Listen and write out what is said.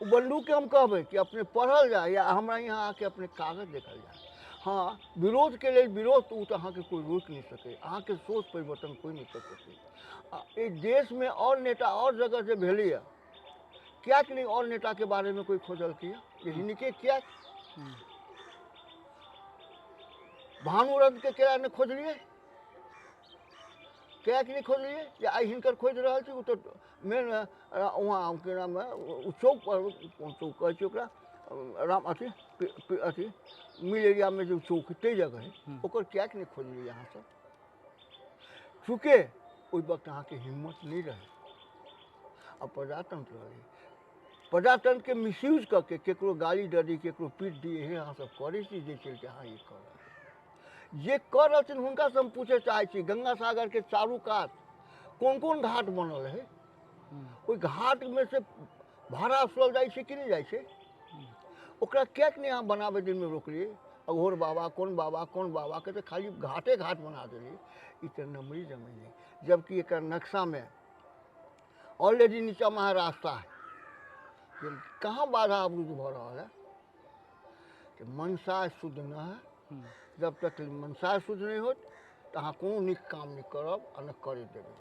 ओ बंधुके हम कहबै कि अपने पढ़ल जाय या हमरा यहाँ आके अपने कागज देखल जाय। हँ, विरोधके लेल विरोध ओ तऽ अहाँके कोइ रोकि नहि सकै, अहाँके सोच परिवर्तन कोइ नहि कऽ सकै। आ एहि देशमे आओर नेता आओर जगह जे भेलैए, किएक नहि आओर नेताके बारेमे कोइ खोजलकैए जे हिनके किएक भानुरथके केना नहि खोजलियै, किएक नहि खोजलियै जे आइ हिनकर खोजि रहल छी। ओ तऽ मेन वहाँ की नाम है, ओ चौक पर, कोन चौक कहै छै ओकरा, राम अथी अथी मिल एरियामे जे चौक ताहि जगह है, ओकर किएक नहि खोजलियै अहाँ सब? चूँकि ओहि वक्त अहाँके हिम्मत नहि रहै आ प्रजातंत्र रहै, प्रजातंत्रके मिसयूज कऽ के केकरो गाली दऽ दी, केकरो पीट दी, एहे अहाँ सब करै छी। जे चलते अहाँ ई कऽ रहल छी, जे कऽ रहल छथिन हुनकासँ हम पूछय चाहै छी, गंगा सागरके चारू कात कोन कोन घाट बनल है? ओहि घाटमे से भाड़ा असुलल जाइ छै कि नहि जाइ छै? ओकरा किएक नहि अहाँ बनाबै दिनमे रोकलियै? अघोर बाबा, कोन बाबा, कोन बाबाके तऽ खाली घाटे घाट बना देलियै। ई तऽ नमरी जमीन है, जबकि एकर नक्शामे ऑलरेडी नीचाँमे अहाँ रास्ता है, कहाँ बाधा अवरुद्ध भऽ रहल है? तऽ मनसा शुद्ध न है। जब तक मनसा शुद्ध नहि होत तऽ अहाँ कोनो नीक काम नहि करब आ नहि करय देबै।